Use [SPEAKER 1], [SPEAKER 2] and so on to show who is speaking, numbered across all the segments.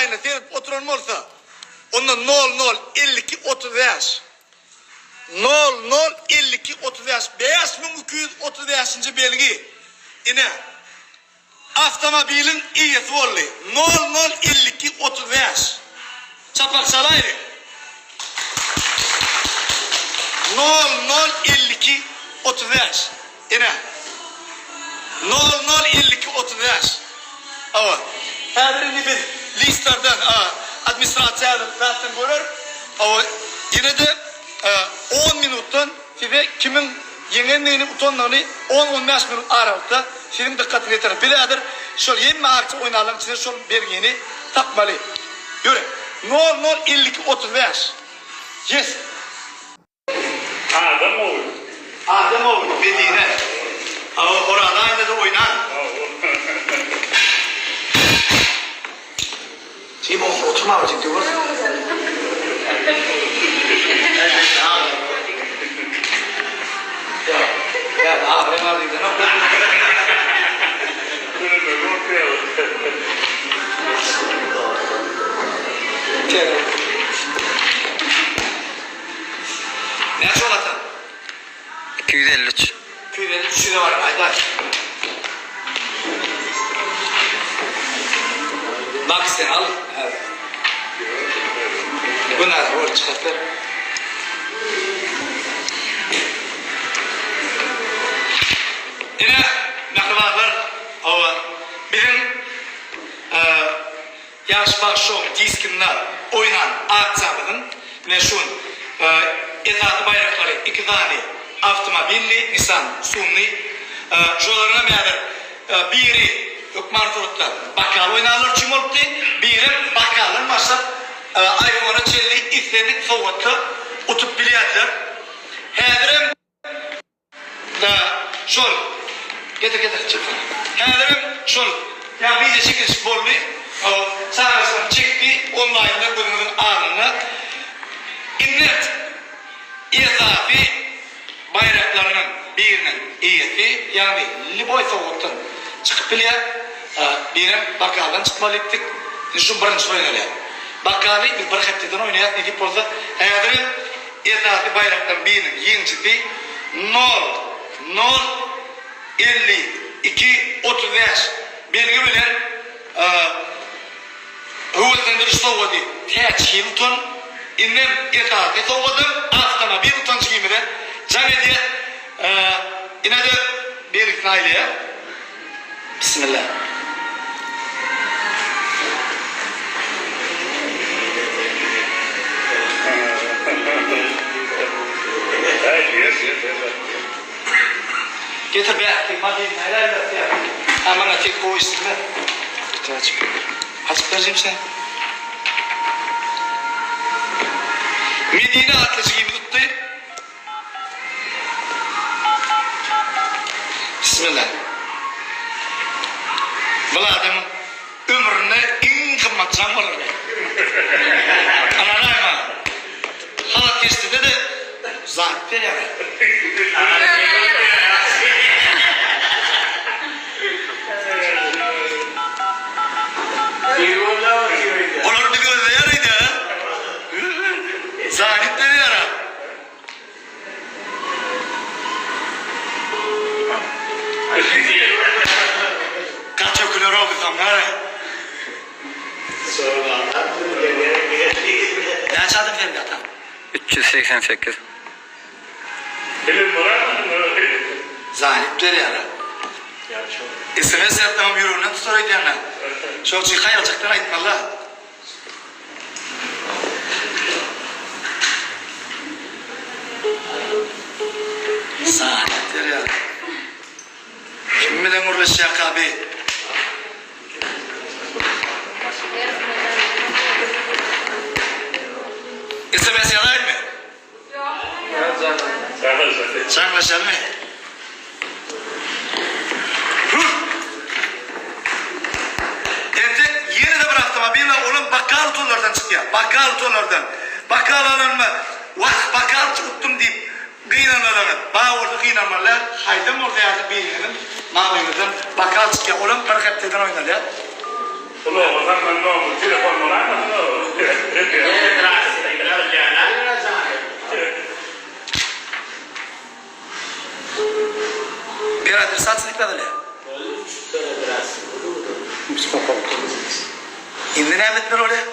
[SPEAKER 1] onlaýnda seredip oturan bolsa, onda nol nol 52 35 nol nol 52 35 5235-nji belgi. Ine, Awtomobiliň eýesi boldy. Nol nol 52 35. Çapak çalaýlyň. Nol nol 52 35. Ine. Nol nol 52 35. Hawa. Häzir indi biz listlerden, administrasiýa häzir zatdan görer. Hawa, ýene-de on minutdan Size kimiň ýeňendigini, utandygyny on-on bäş minut aralykda siziň dykgatyňyza ýetireris. Biz häzir şol hemme aksiýa oýnanlaryň içinden şol bergini tapmaly. Ýöre. Nol nol 52 35. Yes.
[SPEAKER 2] Adam ogly.
[SPEAKER 1] Adam ogly, Medine. Hawa, Oraza aýynda-da oýnan. Şeý bolsa oturma bir jigde görse. Näçe bol ata?
[SPEAKER 3] 253.
[SPEAKER 1] 253 ýüze barar aýdaý. Bak sen al. Günä bol çykaryp ber. Ine, mähribanlar, hawa, biziň Ýaş bagşy diskinde oýnan aksiýamyzyň ine şu gün esasy baýraklary iki sany awtomobilli Nissan Sunny. Şolaryňam häzir biri hökman suratda bokal oýnanlar üçin bolupdy, birem bokaldan başlap iPhone-a çenli islendik sowgatda utup bilýärdiler. Häzirem. Da şol. Getir getir çek. Häzirem şol. Ýa wideo çekilişik boldy. O çagaçylam çekdi onlaýnda gözüňiziň alnynda. Internet esasy baýraklarynyň biriniň eýesi, ýagny lýuboý sowgatdan çykyp bilýär. Birem bokaldan çykmaly etdik. Indi şu birinjisi oýnalýar. Bokaly biz bir hepdeden oýnaýas nesip bolsa. Häzirem Esasy baýraklaryň biriniň ýeňijisi nol, nol, 52, 35 belgi bilen höweslendiriş sowgady Täç Hilton, indem esasy sowgadam awtomobil utan jigimize jaň edýär. Ine-de belgisini aýlaýar. Bismillah. Getir bäh, mobilini aýlaýlar. Ha maňa tek gowy eşidilmez. Getir açyp ber. Açyp berjim sen. Medine atly jigimiz utdy. Bismillah. Bul adamyň ömründe iň gymmat jaň bolar bu. Ynanaý maňa. Halat geçsede-de zat berýär. Olar bizi gözleýär öýdýär a. Zat berýär a. Gaty öküner o gyzam gara. Näçe adam sende ata?
[SPEAKER 3] 388.
[SPEAKER 1] Zanyp berýär. SMS ýazsamam ýüreginden tutar öýdýän-ä. Şol üçin haýaljakdan aýtmaly-a. Sagat berýär. Kim bilen gürleşýärka bi? SMS ýazaýynmy? Jaňlaşalymy? Hüh! Entek ýene-de bir awtomobil bar, olam bakal utanlardan çykýar. Bakal utanlardan. Bakal alanyma, wah, bakal utdum diýip gynanalaňyz. Bar bolsa gynanmaly däl. Haýsam bolsa ýa-da biriňiziň maňlaýyňyzdan bakal çykýar. Olam bir hepdeden oýnalýar.
[SPEAKER 2] Ulaga salnan nomer telefon bolaýmasyn o?
[SPEAKER 1] Peradresasiýa diýip ýazylýar. Indi näme etmeli bolýar?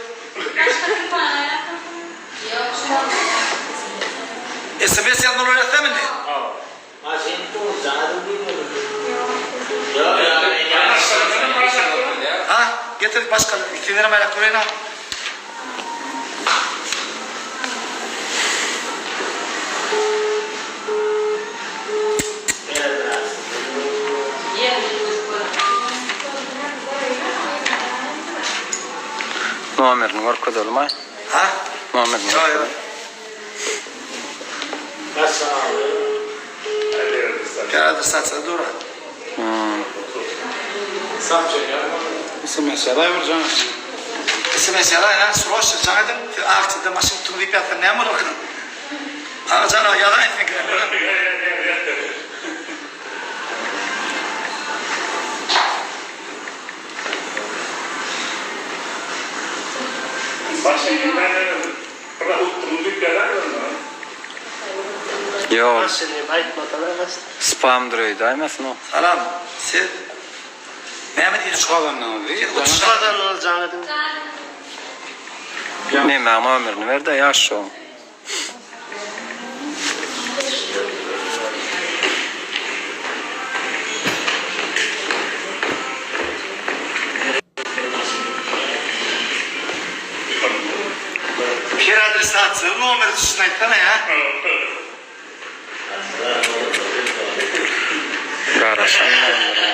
[SPEAKER 1] SMS ýazmaly bolýar dämi indi? Ha, getir başga sizlerem aýlap göreýin ha.
[SPEAKER 3] Nomerini görkezelim-aý.
[SPEAKER 1] Ha?
[SPEAKER 3] Nomerini
[SPEAKER 1] Ýok, ýok. Peradresasiýada dur.
[SPEAKER 4] SMS ýazaý bir jaň.
[SPEAKER 1] SMS ýazaý ha, sroçno jaň ediň. Siz aksiýada maşyn tutun diýip ýatsa näme bolarka? Agajan aga ýazaý seňkine.
[SPEAKER 3] Ýok. Spamdyr öýdäýmesin o.
[SPEAKER 1] Salam. Siz näme diýdik?
[SPEAKER 4] Utuş gazandyňyz diý.
[SPEAKER 1] Utuş gazandyňyz jaň ediň.
[SPEAKER 3] Nemäň nomerini berdä ýaşşoň.
[SPEAKER 1] Peradresasiýa nomeri düşsün aýtsana ýa.
[SPEAKER 3] Garaşan nomerini.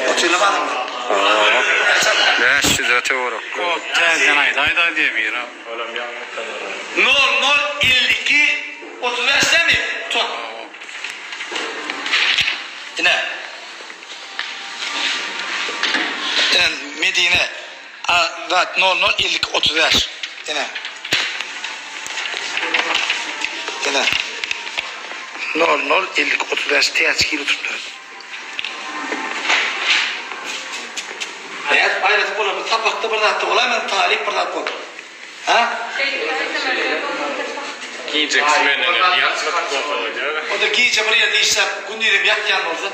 [SPEAKER 1] Oturlamadyňmy?
[SPEAKER 3] 500 töwerek.
[SPEAKER 4] Kod täzeden aýdaýda diýe biri.
[SPEAKER 1] Nol nol 52 35 dämi? Tut. Ine. Ine Medine. A zat nol nol 52 35. Ine. Ine. Nol nol 52 35 täç kilo tutupdyr. Nädip aýradyp bolar? Bir sapakda bir zatda bolaýmadyň talyp bir zat bolup. Ha?
[SPEAKER 2] Gijeki smenede ýatmadyk bolsa bolýar.
[SPEAKER 1] O-da gije bir ýerde işläp, gündizem ýatýan bolsa.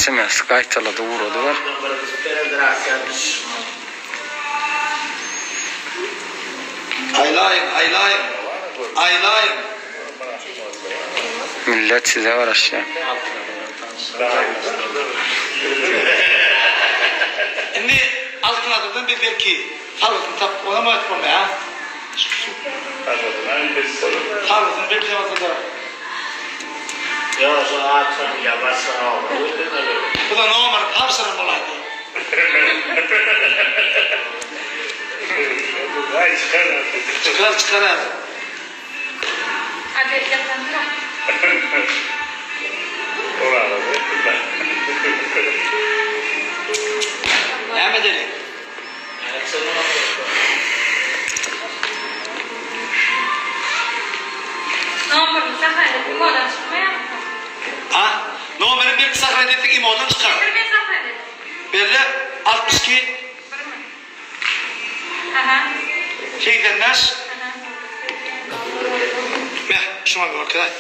[SPEAKER 3] SMS gaýtalady ugrady bar.
[SPEAKER 1] Aýlaýyň, aýlaýyň, aýlaýyň.
[SPEAKER 3] Millet size garaşýar.
[SPEAKER 1] Indi Altyn Asyrdan biz belki salgysyny tapyp onam aýdyp bolmaýar ha. Salgysyny belki bolsa-da. Bu-da nomer tabşyran bolaýdy. Çykar, çykar häzir. Näme edeli? Ha? Nomerini berip sahra etsek imodan çykar. Belle 62 85 Meh, şuňa bir görkezäý.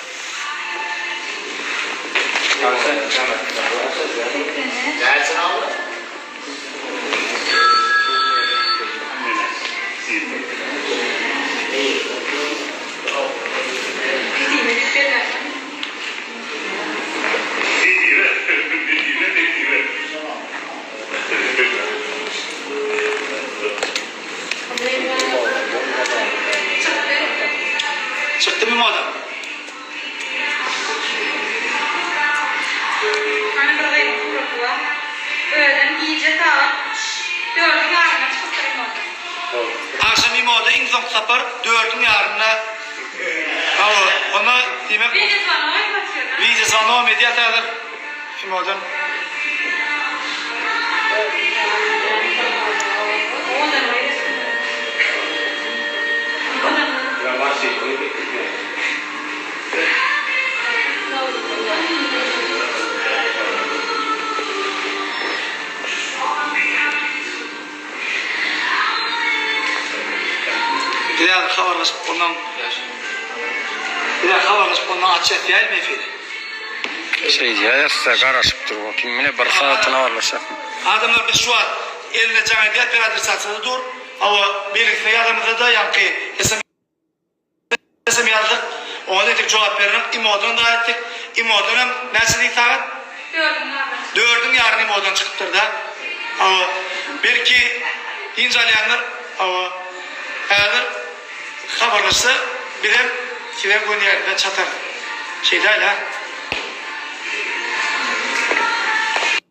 [SPEAKER 1] Çykdymy moda?
[SPEAKER 5] Hany bir gyzyň suraty bar. Özem gije sagat dördüň ýarynda çykypdyr imoda.
[SPEAKER 1] Agşam imoda iň soňky sapar dördüň ýarynda. Hawa, onda diýmek
[SPEAKER 5] Wideo zwanok etmek
[SPEAKER 1] Wideo zwanok edýär häzir. Imodan. Biz häzir habarlaşyp ondan Biz häzir habarlaşyp ondan açýas dälmi efiri?
[SPEAKER 3] Şeýdýär ýatsa garaşyp dur bak mine bir sagatyny habarlaşak.
[SPEAKER 1] Adamlar biz şu wagt eline jaň edýär peradresasiýada dur. Hawa belgisine ýazamyzda-da ýaňky SMS hem ýazdyk. Oňa entek jogap berenok. Imodan da aýtdyk. Imodan hem näçe diýdi sagat?
[SPEAKER 5] Dördüň ýaryna.
[SPEAKER 1] Dördüň ýaryna imodan çykypdyr-da. Hawa belki dynç alýandyr. Hawa häzir habarlaşsa bizem size göni ýerinde çatarys. Şeýdäýli-hä.